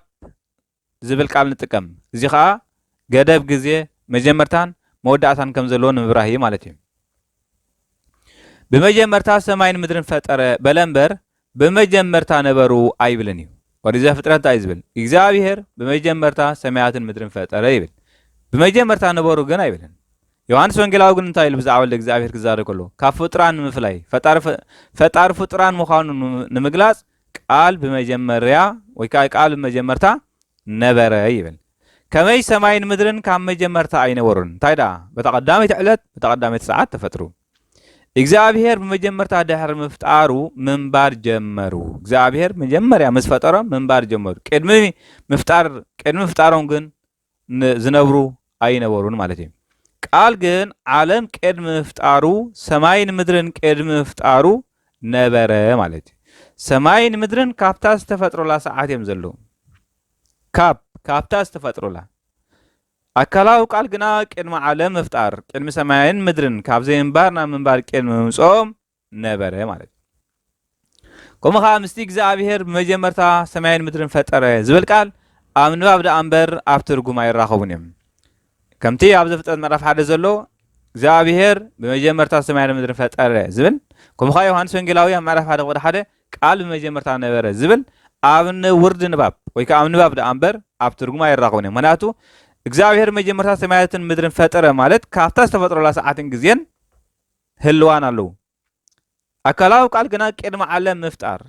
ዝብል ቃል ንጥቀም። እዚ ኸኣ ገደብ ግዜ መጀመርታን መወዳእታን ከም ዘለዎ ንምብራህ እዩ ማለት እዩ። ብመጀመርታ ሰማይን ምድርን ፈጠረ በለ እምበር ብመጀመርታ ነበሩ ኣይብልን እዩ። ኦሪት ዘፍጥረት እንታይ እዩ ዝብል? እግዚኣብሔር ብመጀመርታ ሰማያትን ምድርን ፈጠረ ይብል። ብመጀመርታ ነበሩ ግን ኣይብልን። ዮሃንስ ወንጌላዊ ግን እንታይ ኢሉ ብዛዕባ ወልደ እግዚኣብሔር ክዛረብ ከሎ? ካብ ፍጡራን ንምፍላይ፣ ፈጣሪ ፈ-፣ ፈጣሪ ፍጡራን ምዃኑ ንም-፣ ንምግላጽ ቃል ብመጀመርያ ወይ ከኣ ቃል ብመጀመርታ ነበረ ይብል። ከመይ ሰማይን ምድርን ካብ መጀመርታ ኣይነበሩን? እንታይ ደኣ? በታ ቀዳመይቲ ዕለት፣ በታ ቀዳመይቲ ሰዓት ተፈጥሩ። እግዚኣብሔር ብመጀመርታ ድሕሪ ምፍጣሩ ምንባር ጀመሩ። እግዚኣብሔር መጀመርያ ምስ ፈጠሮም ምንባር ጀመሩ። ቅድሚ ምፍጣር፣ ቅድሚ ምፍጣሮም ግን ን-፣ ዝነብሩ ኣይነበሩን ማለት እዩ። ቃል ግን ዓለም ቅድሚ ምፍጣሩ፣ ሰማይን ምድርን ቅድሚ ምፍጣሩ ነበረ ማለት እዩ። ሰማይን ምድርን ካብታ ዝተፈጥሩላ ሰዓት እዮም ዘለዉ። ካብ፣ ካብታ ዝተፈጥሩላ። ኣካላዊ ቃል ግና ቅድሚ ዓለም ምፍጣር፣ ቅድሚ ሰማይን ምድርን፣ ካብ ዘይምንባር ናብ ምንባር ቅድሚ ምምጽኦም ነበረ ማለት እዩ። ከምኡ ኸኣ ምስቲ እግዚኣብሔር ብመጀመርታ ሰማይን ምድርን ፈጠረ ዝብል ቃል ኣብ ንባብ ደኣ እምበር ኣብ ትርጉም ኣይራኸቡን እዮም። ከምቲ ኣብ ዘፍጥረት ምዕራፍ ሓደ ዘሎ እግዚኣብሔር ብመጀመርታ ሰማይን ምድርን ፈጠረ ዝብል፣ ከምኡ ኸኣ ዮሃንስ ወንጌላዊ ኣብ ምዕራፍ ሓደ ቁጥሪ ሓደ ቃል ብመጀመርታ ነበረ ዝብል ኣብ ን-፣ ውርዲ ንባብ ወይ ከኣ ኣብ ንባብ ደኣ እምበር ኣብ ትርጉም ኣይራኸቡን እዮም። ምኽንያቱ እግዚኣብሔር መጀመርታ ሰማያትን ምድርን ፈጠረ ማለት ካብታ ዝተፈጥረላ ሰዓትን ግዜን ህልዋን ኣለዉ። ኣካላዊ ቃል ግና ቅድሚ ዓለም ምፍጣር፣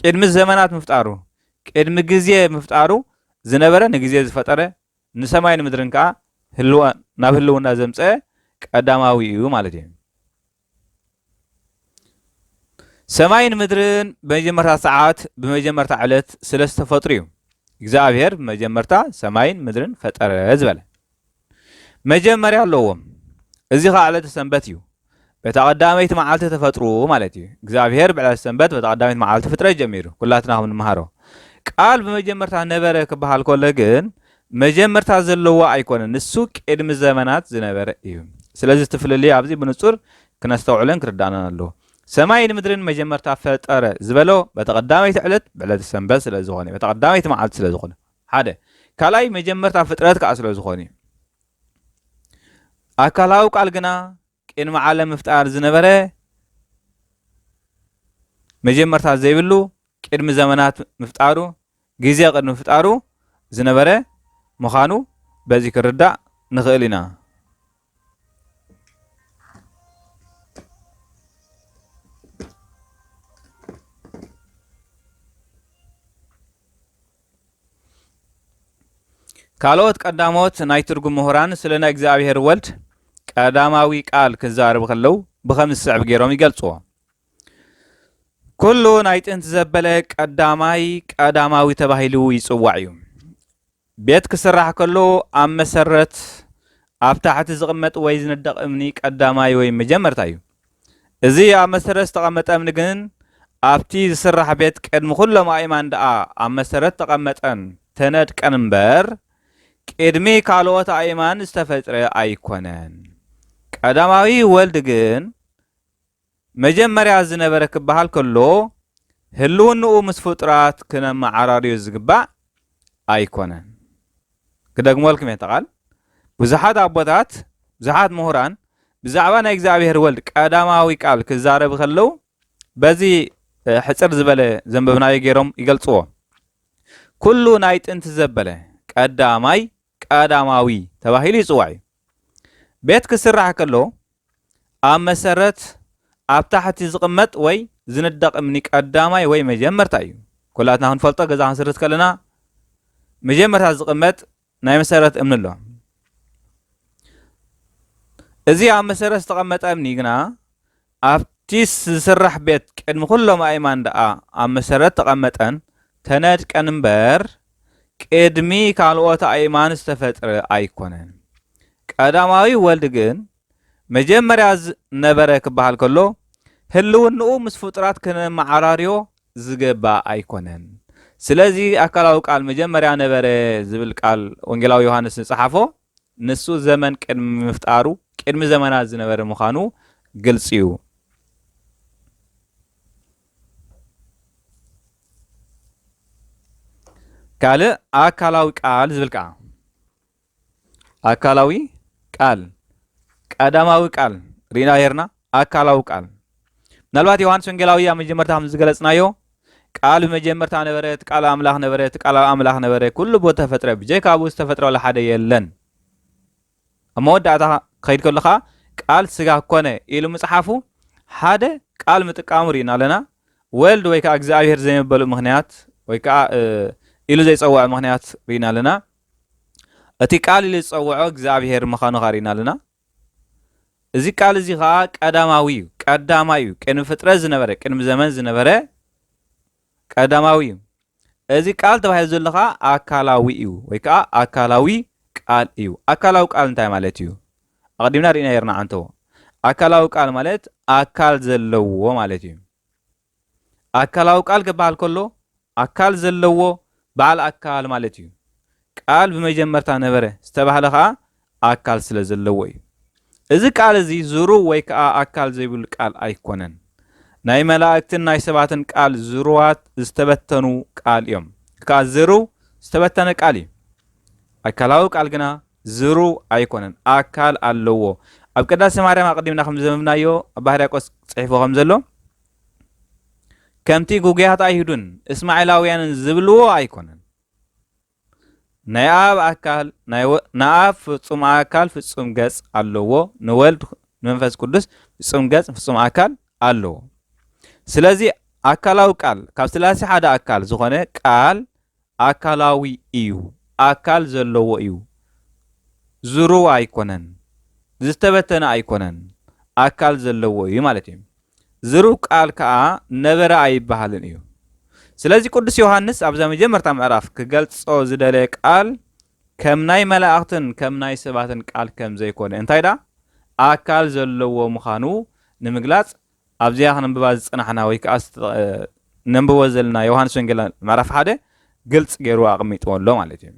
ቅድሚ ዘመናት ምፍጣሩ፣ ቅድሚ ግዜ ምፍጣሩ ዝነበረ ንግዜ ዝፈጠረ፣ ንሰማይን ምድርን ከኣ ህልዋ-፣ ናብ ህልውና ዘምጸአ ቀዳማዊ እዩ ማለት እዩ። ሰማይን ምድርን ብመጀመርታ ሰዓት፣ ብመጀመርታ ዕለት ስለ ዝተፈጥሩ እዩ። እግዚኣብሔር ብመጀመርታ ሰማይን ምድርን ፈጠረ ዝበለ። መጀመርያ ኣለዎም። እዚ ኸኣ ዕለተ ሰንበት እዩ። በታ ቀዳመይቲ መዓልቲ ተፈጥሩ ማለት እዩ። እግዚኣብሔር ብዕለተ ሰንበት በታ ቀዳመይቲ መዓልቲ ፍጥረት ጀሚሩ። ኩላትና ከም ንመሃሮ። ቃል ብመጀመርታ ነበረ ክበሃል ከሎ ግን መጀመርታ ዘለዎ ኣይኮነን፣ ንሱ ቅድሚ ዘመናት ዝነበረ እዩ። ስለዚ እቲ ፍልልይ ኣብዚ ብንጹር ክነስተውዕሎን ክርዳእናን ኣለዎ። ሰማይን ምድርን መጀመርታ ፈጠረ ዝበሎ በቲ ቀዳመይቲ ዕለት ብዕለተ ሰንበት ስለ ዝኾነ፣ በቲ ቀዳመይቲ መዓልቲ ስለ ዝኾነ፣ ሓደ። ካልኣይ መጀመርታ ፍጥረት ከኣ ስለ ዝኾነ እዩ። ኣካላዊ ቃል ግና ቅድሚ ዓለም ምፍጣር ዝነበረ፣ መጀመርታ ዘይብሉ፣ ቅድሚ ዘመናት ምፍጣሩ፣ ግዜ ቅድሚ ምፍጣሩ ዝነበረ ምዃኑ በዚ ክንርዳእ ንኽእል ኢና። ካልኦት ቀዳሞት ናይ ትርጉም ምሁራን ስለ ናይ እግዚኣብሔር ወልድ ቀዳማዊ ቃል ክዛረቡ ከለዉ ብኸም ዝስዕብ ገይሮም ይገልጽዎ። ኩሉ ናይ ጥንቲ ዘበለ ቀዳማይ ቀዳማዊ ተባሂሉ ይጽዋዕ እዩ። ቤት ክስራሕ ከሎ ኣብ መሰረት ኣብ ታሕቲ ዝቕመጥ ወይ ዝንደቕ እምኒ ቀዳማይ ወይ መጀመርታ እዩ። እዚ ኣብ መሰረት ዝተቐመጠ እምኒ ግን ኣብቲ ዝስራሕ ቤት ቅድሚ ኩሎም ኣእማን ደኣ ኣብ መሰረት ተቐመጠን ተነድቀን እምበር ቅድሚ ካልኦት ኣእማን ዝተፈጥረ ኣይኮነን። ቀዳማዊ ወልድ ግን መጀመርያ ዝነበረ ክበሃል ከሎ ህልውንኡ ምስ ፍጡራት ክነመዓራርዮ ዝግባእ ኣይኮነን። ክደግመልኩም እየ እቲ ቃል። ብዙሓት ኣቦታት፣ ብዙሓት ምሁራን ብዛዕባ ናይ እግዚኣብሔር ወልድ ቀዳማዊ ቃል ክዛረቡ ከለዉ በዚ ሕጽር ዝበለ ዘንበብናዮ ገይሮም ይገልጽዎ። ኩሉ ናይ ጥንቲ ዘበለ ቀዳማይ ቀዳማዊ ተባሂሉ ይጽዋዕ እዩ። ቤት ክስራሕ ከሎ ኣብ መሰረት ኣብ ታሕቲ ዝቕመጥ ወይ ዝንደቕ እምኒ ቀዳማይ ወይ መጀመርታ እዩ። ኩላትና ክንፈልጦ ገዛ ክንስርት ከለና መጀመርታ ዝቕመጥ ናይ መሰረት እምኒ ኣሎ። እዚ ኣብ መሰረት ዝተቐመጠ እምኒ ግና ኣብቲ ዝስራሕ ቤት ቅድሚ ኩሎም ኣእማን ደኣ ኣብ መሰረት ተቐመጠን ተነድቀን እምበር ቅድሚ ካልኦት ኣእማን ዝተፈጥረ ኣይኮነን። ቀዳማዊ ወልድ ግን መጀመርያ ነበረ ክበሃል ከሎ ህልውንኡ ምስ ፍጡራት ክነመዓራርዮ ዝግባእ ኣይኮነን። ስለዚ ኣካላዊ ቃል መጀመርያ ነበረ ዝብል ቃል ወንጌላዊ ዮሃንስ ዝጸሓፎ ንሱ ዘመን ቅድሚ ምፍጣሩ ቅድሚ ዘመናት ዝነበረ ምዃኑ ግልጺ እዩ። ካልእ ኣካላዊ ቃል ዝብል ከኣ ኣካላዊ ቃል፣ ቀዳማዊ ቃል ርኢና ሄርና፣ ኣካላዊ ቃል። ምናልባት ዮሃንስ ወንጌላዊ ኣብ መጀመርታ ከም ዝገለጽናዮ፣ ቃል ብመጀመርታ ነበረ፣ እቲ ቃል ኣምላኽ ነበረ፣ እቲ ቃል ኣብ ኣምላኽ ነበረ፣ ኩሉ ብኡ ተፈጥረ፣ ብጀካ ብኡ ዝተፈጥረ ዋላ ሓደ የለን። ኣብ መወዳእታ ክኸይድ ከሎ ኸኣ፣ ቃል ስጋ ኮነ ኢሉ ምጽሓፉ፣ ሓደ ቃል ምጥቃሙ ርኢና ኣለና። ወልድ ወይ ከኣ እግዚኣብሔር ዘይምበሉ ምኽንያት፣ ወይ ከኣ፣ እ፣ ኢሉ ዘይጸውዖ ምኽንያት ርኢና ኣለና። እቲ ቃል ኢሉ ዝጸውዖ እግዚኣብሔር ምዃኑ ኸኣ ርኢና ኣለና። እዚ ቃል እዚ ኸኣ ቀዳማዊ እዩ፣ ቀዳማይ እዩ፣ ቅድሚ ፍጥረት ዝነበረ፣ ቅድሚ ዘመን ዝነበረ ቀዳማዊ እዩ። እዚ ቃል ተባሂሉ ዘሎ ኸኣ ኣካላዊ እዩ፣ ወይ ከኣ ኣካላዊ ቃል እዩ። ኣካላዊ ቃል እንታይ ማለት እዩ? ኣቐዲምና ርኢና ኔርና ዓንተቦ። ኣካላዊ ቃል ማለት ኣካል ዘለዎ ማለት እዩ። ኣካላዊ ቃል ክበሃል ከሎ፣ ኣካል ዘለዎ በዓል ኣካል ማለት እዩ። ቃል ብመጀመርታ ነበረ ዝተባህለ ኸኣ ኣካል ስለ ዘለዎ እዩ። እዚ ቃል እዚ ዝሩው ወይ ከኣ ኣካል ዘይብሉ ቃል ኣይኮነን። ናይ መላእክትን ናይ ሰባትን ቃል ዝሩዋት ዝተበተኑ ቃል እዮም። ከኣ ዝሩው ዝተበተነ ቃል እዩ። ኣካላዊ ቃል ግና ዝሩው ኣይኮነን፣ ኣካል ኣለዎ። ኣብ ቅዳሴ ማርያም ኣቐዲምና ከም ዘንበብናዮ ኣባ ሕርያቆስ ጽሒፎ ከም ዘሎ፣ ከምቲ ግጉያት ኣይሁድን እስማኤላውያንን ዝብልዎ ኣይኮነን። ናይ ኣብ ኣካል፣ ናይ ወ-፣ ንኣብ ፍጹም ኣካል ፍጹም ገጽ ኣለዎ፣ ንወልድ ንመንፈስ ቅዱስ ፍጹም ገጽ ፍጹም ኣካል ኣለዎ። ስለዚ ኣካላዊ ቃል፣ ካብ ስላሴ ሓደ ኣካል ዝኾነ ቃል ኣካላዊ እዩ። ኣካል ዘለዎ እዩ። ዝሩው ኣይኮነን። ዝተበተነ ኣይኮነን። ኣካል ዘለዎ እዩ ማለት እዩ። ዝሩው ቃል ከኣ ነበረ ኣይበሃልን እዩ። ስለዚ ቅዱስ ዮሃንስ ኣብዛ መጀመርታ ምዕራፍ ክገልጾ ዝደለየ ቃል ከም ናይ መላእኽትን ከም ናይ ሰባትን ቃል ከም ዘይኮነ፣ እንታይ ደኣ ኣካል ዘለዎ ምዃኑ ንምግላጽ ኣብዚኣ ክነንብባ ዝጸናሕና ወይ ከኣ ዝተ-፣ ነንብቦ ዘለና ዮሃንስ ወንጌል ምዕራፍ ሓደ ግልጽ ገይሩ ኣቐሚጥዎ ኣሎ ማለት እዩ።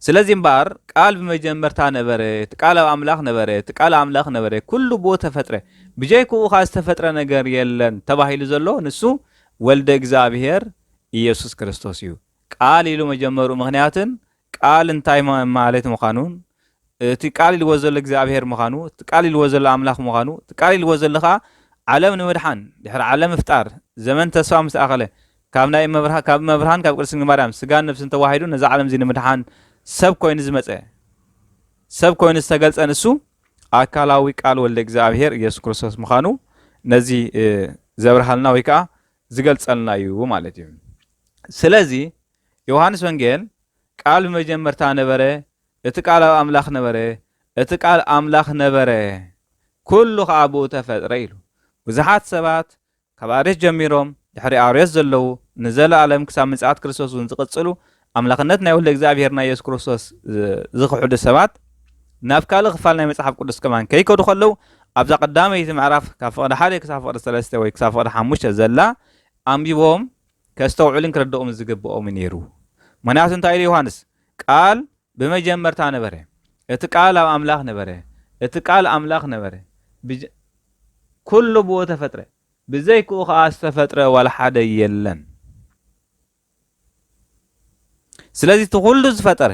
ስለዚ እምበኣር ቃል ብመጀመርታ ነበረ፣ እቲ ቃል ኣብ ኣምላኽ ነበረ፣ እቲ ቃል ኣምላኽ ነበረ፣ ኩሉ ብኡ ተፈጥረ፣ ብጀይክኡ ኸኣ ዝተፈጥረ ነገር የለን ተባሂሉ ዘሎ ንሱ ወልደ እግዚኣብሔር ኢየሱስ ክርስቶስ እዩ። ቃል ኢሉ መጀመሩ ምኽንያትን ቃል እንታይ ማ- ማለት ምዃኑን እቲ ቃል ኢልዎ ዘሎ እግዚኣብሔር ምዃኑ፣ እቲ ቃል ኢልዎ ዘሎ ኣምላኽ ምዃኑ፣ እቲ ቃል ኢልዎ ዘሎ ኸኣ ዓለም ንምድሓን ድሕሪ ዓለም ምፍጣር ዘመን ተስፋ ምስ ኣኸለ ካብ ናይ መብርሃ- ካብ መብርሃን ካብ ቅድስት ድንግል ማርያም ስጋን ነፍስን ተዋሂዱ ነዛ ዓለም እዚ ንምድሓን ሰብ ኮይኑ ዝመጸ ሰብ ኮይኑ ዝተገልጸ ንሱ ኣካላዊ ቃል ወልደ እግዚኣብሔር ኢየሱስ ክርስቶስ ምዃኑ ነዚ እ፣ ዘብርሃልና ወይ ከዓ ዝገልጸልና እዩ ማለት እዩ። ስለዚ ዮሃንስ ወንጌል ቃል ብመጀመርታ ነበረ፣ እቲ ቃል ኣብ ኣምላኽ ነበረ፣ እቲ ቃል ኣምላኽ ነበረ፣ ኩሉ ኸኣ ብኡ ተፈጥረ ኢሉ። ብዙሓት ሰባት ካብ ኣርዮስ ጀሚሮም ድሕሪ ኣርዮስ ዘለዉ ንዘለኣለም ክሳብ ምጽኣት ክርስቶስ እውን ዝቕጽሉ ኣምላኽነት ናይ ወልደ እግዚኣብሔር ናይ የሱስ ክርስቶስ ዝ- ዝኽሕዱ ሰባት ናብ ካልእ ክፋል ናይ መጽሓፍ ቅዱስ ከማን ከይከዱ ከለዉ ኣብዛ ቀዳመይቲ ምዕራፍ ካብ ፍቕዲ ሓደ ክሳብ ፍቕዲ ሰለስተ ወይ ክሳብ ፍቕዲ ሓሙሽተ ዘላ ኣንቢቦም ከስተውዕልን ክርድኦም ዝግብኦም ነይሩ። ምኽንያቱ እንታይ ኢሉ ዮሃንስ? ቃል ብመጀመርታ ነበረ፣ እቲ ቃል ኣብ ኣምላኽ ነበረ፣ እቲ ቃል ኣምላኽ ነበረ፣ ብጀ- ኩሉ ብኡ ተፈጥረ፣ ብዘይክኡ ኸኣ ዝተፈጥረ ዋላ ሓደ የለን። ስለዚ እቲ ኩሉ ዝፈጠረ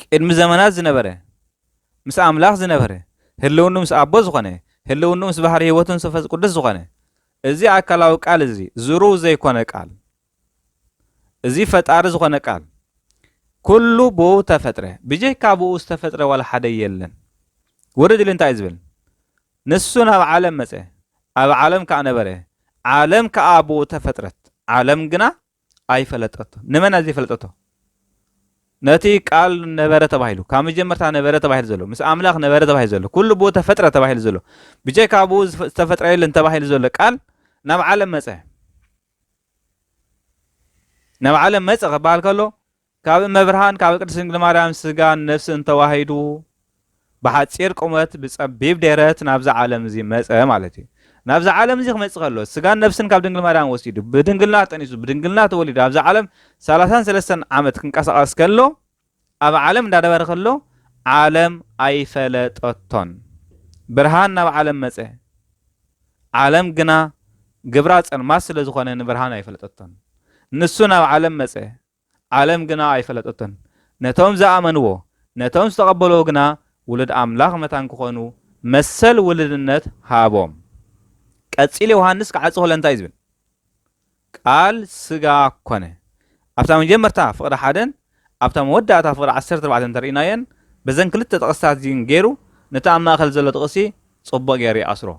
ቅድሚ ዘመናት ዝነበረ ምስ ኣምላኽ ዝነበረ ህልውኑ ምስ ኣቦ ዝኾነ ህልውኑ ምስ ባህሪ ህይወቱ ምስ መንፈስ ቅዱስ ዝኾነ እዚ ኣካላዊ ቃል እዚ ዝሩው ዘይኮነ ቃል እዚ ፈጣሪ ዝኾነ ቃል ኩሉ ብኡ ተፈጥረ፣ ብጀካ ብኡ ዝተፈጥረ ዋላ ሓደ የለን። ውርድ ኢሉ እንታይ እዩ ዝብል? ንሱ ናብ ዓለም መጸ፣ ኣብ ዓለም ከኣ ነበረ፣ ዓለም ከኣ ብኡ ተፈጥረት፣ ዓለም ግና ኣይፈለጠቶ። ንመን እያ ዘይፈለጠቶ? ነቲ ቃል ነበረ ተባሂሉ፣ ካብ መጀመርታ ነበረ ተባሂሉ ዘሎ፣ ምስ ኣምላኽ ነበረ ተባሂሉ ዘሎ፣ ኩሉ ብኡ ተፈጥረ ተባሂሉ ዘሎ፣ ብጀካ ብኡ ዝፈ- ዝተፈጥረ የለን ተባሂሉ ዘሎ ቃል ናብ ዓለም መጸ። ናብ ዓለም መጸ ክበሃል ከሎ ካብ እመብርሃን ካብ ቅድስት ድንግል ማርያም ስጋን ነፍስን ተዋሂዱ ብሓጺር ቁመት ብጸቢብ ደረት ናብዛ ዓለም እዚ መጸ ማለት እዩ። ናብዛ ዓለም እዚ ክመጽእ ከሎ ስጋን ነፍስን ካብ ድንግል ማርያም ወሲዱ ብድንግልና ጠኒሱ ብድንግልና ተወሊዱ ኣብዛ ዓለም ሰላሳን ሰለስተን ዓመት ክንቀሳቐስ ከሎ ኣብ ዓለም እንዳነበረ ከሎ ዓለም ኣይፈለጠቶን። ብርሃን ናብ ዓለም መጸ። ዓለም ግና ግብራ ጸልማት ስለ ዝኾነ ንብርሃን ኣይፈለጠቶን። ንሱ ናብ ዓለም መጸ። ዓለም ግና ኣይፈለጠቶን። ነቶም ዝኣመንዎ፣ ነቶም ዝተቐበልዎ ግና ውሉድ ኣምላኽ መታን ክኾኑ መሰል ውልድነት ሃቦም። ቀጺሉ ዮሃንስ ክዓጽ ከሎ እንታይ እዩ ዝብል? ቃል ስጋ ኮነ። ኣብታ መጀመርታ ፍቕዲ ሓደን ኣብታ መወዳእታ ፍቕዲ ዓሰርተ ኣርባዕተ እንተርኢናየን በዘን ክልተ ጥቕስታት እዚን ገይሩ ነቲ ኣብ ማእከል ዘሎ ጥቕሲ ጽቡቕ ገይሩ ይኣስሮ።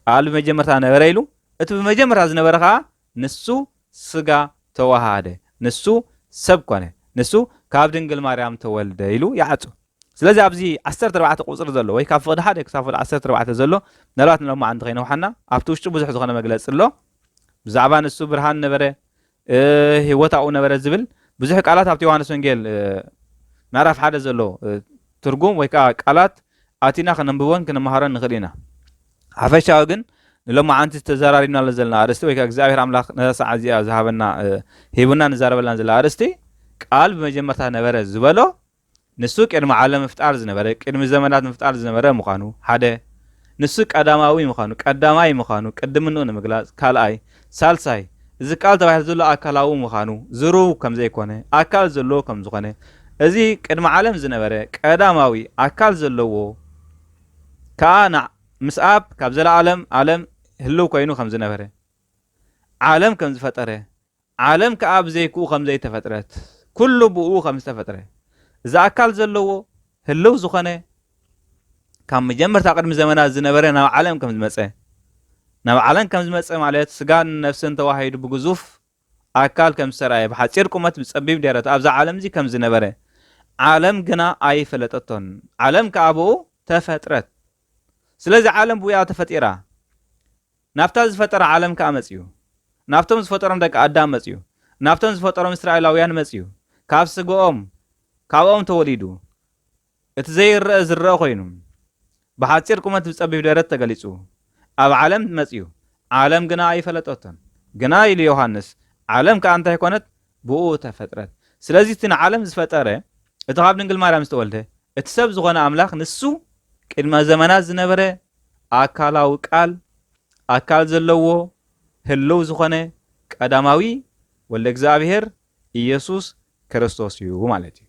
ቃል ብመጀመርታ ነበረ ኢሉ እቲ ብመጀመርታ ዝነበረ ኸኣ ንሱ ስጋ ተዋሃደ፣ ንሱ ሰብ ኮነ፣ ንሱ ካብ ድንግል ማርያም ተወልደ ኢሉ ይዓጹ። ስለዚ ኣብዚ ዓሰርተ ኣርባዕተ ቁጽሪ ዘሎ ወይ ካብ ፍቕዲ ሓደ ክሳብ ፍቕዲ ዓሰርተ ኣርባዕተ ዘሎ ምናልባት ንሎማዓንቲ ከይነውሓና ኣብቲ ውሽጡ ብዙሕ ዝኾነ መግለጺ ኣሎ። ብዛዕባ ንሱ ብርሃን ነበረ፣ እ፣ ህይወት ኣብኡ ነበረ ዝብል ብዙሕ ቃላት ኣብቲ ዮሃንስ ወንጌል እ፣ ምዕራፍ ሓደ ዘሎ እ፣ ትርጉም ወይ ከዓ ቃላት ኣቲና ክነንብቦን ክንመሃሮን ንኽእል ኢና። ሓፈሻዊ ግን ንሎማዓንቲ ተዘራሪብናሉ ዘለና ኣርእስቲ ወይ ከዓ እግዚኣብሔር ኣምላኽ ነዛ ሰዓት እዚኣ ዝሃበና እ፣ ሂቡና ንዛረበላን ዘለና ኣርእስቲ ቃል ብመጀመርታ ነበረ ዝበሎ ንሱ ቅድሚ ዓለም ምፍጣር ዝነበረ ቅድሚ ዘመናት ምፍጣር ዝነበረ ምዃኑ ሓደ ንሱ ቀዳማዊ ምዃኑ ቀዳማይ ምዃኑ ቅድምንኡ ንምግላጽ ካልኣይ ሳልሳይ እዚ ቃል ተባሂሉ ዘሎ ኣካላዊ ምዃኑ ዝሩው ከም ዘይኮነ ኣካል ዘለዎ ከም ዝኾነ እዚ ቅድሚ ዓለም ዝነበረ ቀዳማዊ ኣካል ዘለዎ ከኣ ና- ምስ ኣብ ካብ ዘለኣለም ኣለም ህልው ኮይኑ ከም ዝነበረ ዓለም ከም ዝፈጠረ ዓለም ከኣ ብዘይክኡ ከም ዘይተፈጥረት፣ ኩሉ ብኡ ከም ዝተፈጥረ፣ እዚ ኣካል ዘለዎ፣ ህልው ዝኾነ፣ ካብ መጀመርታ ቅድሚ ዘመናት ዝነበረ ናብ ዓለም ከም ዝመጸ፣ ናብ ዓለም ከም ዝመጸ ማለት ስጋን ነፍስን ተዋሂዱ ብግዙፍ ኣካል ከም ዝተራእየ፣ ብሓጺር ቁመት ብጸቢብ ደረት ኣብዛ ዓለም እዚ ከም ዝነበረ፣ ዓለም ግና ኣይፈለጠቶን። ዓለም ከኣ ብኡ ተፈጥረት። ስለዚ ዓለም ብኡ እያ ተፈጢራ። ናብታ ዝፈጠራ ዓለም ከኣ መጺኡ። ናብቶም ዝፈጠሮም ደቂ ኣዳም መጺኡ። ናብቶም ዝፈጠሮም እስራኤላውያን መጺኡ። ካብ ስግኦም፣ ካብኦም ተወሊዱ። እቲ ዘይረአ ዝረአ ኮይኑ፣ ብሓጺር ቁመት ብጸቢብ ደረት ተገሊጹ። ኣብ ዓለም መጺኡ። ዓለም ግና ኣይፈለጠቶን። ግና ኢሉ ዮሃንስ፣ ዓለም ከኣ እንታይ ኮነት? ብኡ ተፈጥረት። ስለዚ እቲ ንዓለም ዝፈጠረ እቲ ካብ ድንግል ማርያም ዝተወልደ እቲ ሰብ ዝኾነ ኣምላኽ ንሱ ቅድመ ዘመናት ዝነበረ ኣካላዊ ቃል፣ ኣካል ዘለዎ ህልው ዝኾነ ቀዳማዊ ወልደ እግዚኣብሔር ኢየሱስ ክርስቶስ እዩ ማለት እዩ።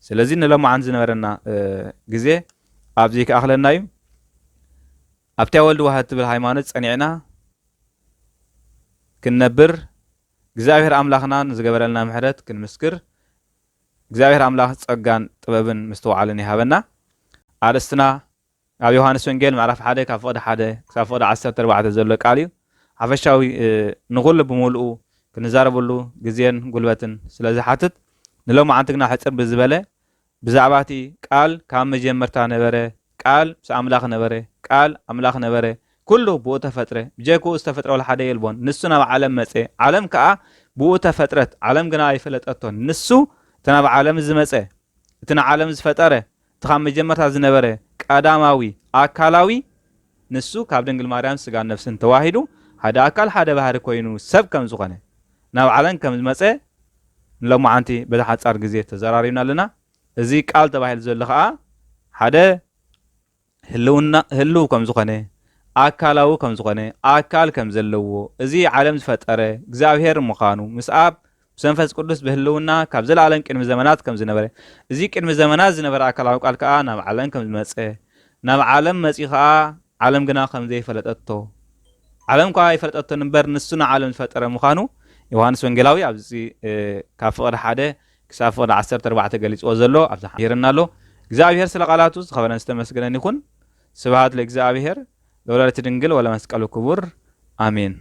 ስለዚ ንሎማዓንቲ ዝነበረና ግዜ ኣብዚ ክኣኽለና እዩ። ኣብታ ወልድ ዋህድ ትብል ሃይማኖት ጸኒዕና ክንነብር እግዚኣብሔር ኣምላኽና ንዝገበረልና ምሕረት ክንምስክር እግዚኣብሔር ኣምላኽ ጸጋን ጥበብን ምስትውዓልን ይሃበና። ኣርእስትና ኣብ ዮሃንስ ወንጌል ምዕራፍ ሓደ ካብ ፍቕዲ ሓደ ክሳብ ፍቕዲ ዓሰርተ ኣርባዕተ ዘሎ ቃል እዩ። ሓፈሻዊ ንኹሉ ብምሉኡ ክንዛረበሉ ግዜን ጉልበትን ስለ ዝሓትት ንሎማዓንቲ ግና ሕጽር ብዝበለ ብዛዕባ እቲ ቃል ካብ መጀመርታ ነበረ፣ ቃል ምስ ኣምላኽ ነበረ፣ ቃል ኣምላኽ ነበረ፣ ኩሉ ብኡ ተፈጥረ፣ ብጀክኡ ዝተፈጥረ ወላ ሓደ የልቦን፣ ንሱ ናብ ዓለም መጸ፣ ዓለም ከኣ ብኡ ተፈጥረት፣ ዓለም ግና ኣይፈለጠቶን። ንሱ እቲ ናብ ዓለም ዝመጸ፣ እቲ ንዓለም ዝፈጠረ፣ እቲ ካብ መጀመርታ ዝነበረ ቀዳማዊ ኣካላዊ ንሱ ካብ ድንግል ማርያም ስጋን ነፍስን ተዋሂዱ ሓደ ኣካል ሓደ ባህሪ ኮይኑ ሰብ ከም ዝኾነ ናብ ዓለም ከም ዝመጸ ንሎማዓንቲ በዚ ሓጻር ግዜ ተዘራሪብና ኣለና። እዚ ቃል ተባሂሉ ዘሎ ኸዓ ሓደ ህልውና ህልው ከም ዝኾነ ኣካላዊ ከም ዝኾነ ኣካል ከም ዘለዎ እዚ ዓለም ዝፈጠረ እግዚኣብሔር ምዃኑ ምስ ኣብ ምስ መንፈስ ቅዱስ ብህልውና ካብ ዘለኣለም ቅድሚ ዘመናት ከም ዝነበረ እዚ ቅድሚ ዘመናት ዝነበረ ኣካላዊ ቃል ከዓ ናብ ዓለም ከም ዝመፀ ናብ ዓለም መፂኡ ከዓ ዓለም ግና ከም ዘይፈለጠቶ ዓለም ከዓ ይፈለጠቶ እምበር ንሱ ንዓለም ዝፈጠረ ምዃኑ ዮሃንስ ወንጌላዊ ኣብዚ ካብ ፍቕዲ ሓደ ክሳብ ፍቕዲ ዓሰርተ ኣርባዕተ ገሊፅዎ ዘሎ ኣብዛ ሄርና ኣሎ እግዚኣብሔር ስለ ቃላቱ ዝኸበረን ዝተመስገነን ይኹን ስብሃት ለእግዚኣብሔር ለወላዲት ድንግል ወለመስቀሉ ክቡር ኣሜን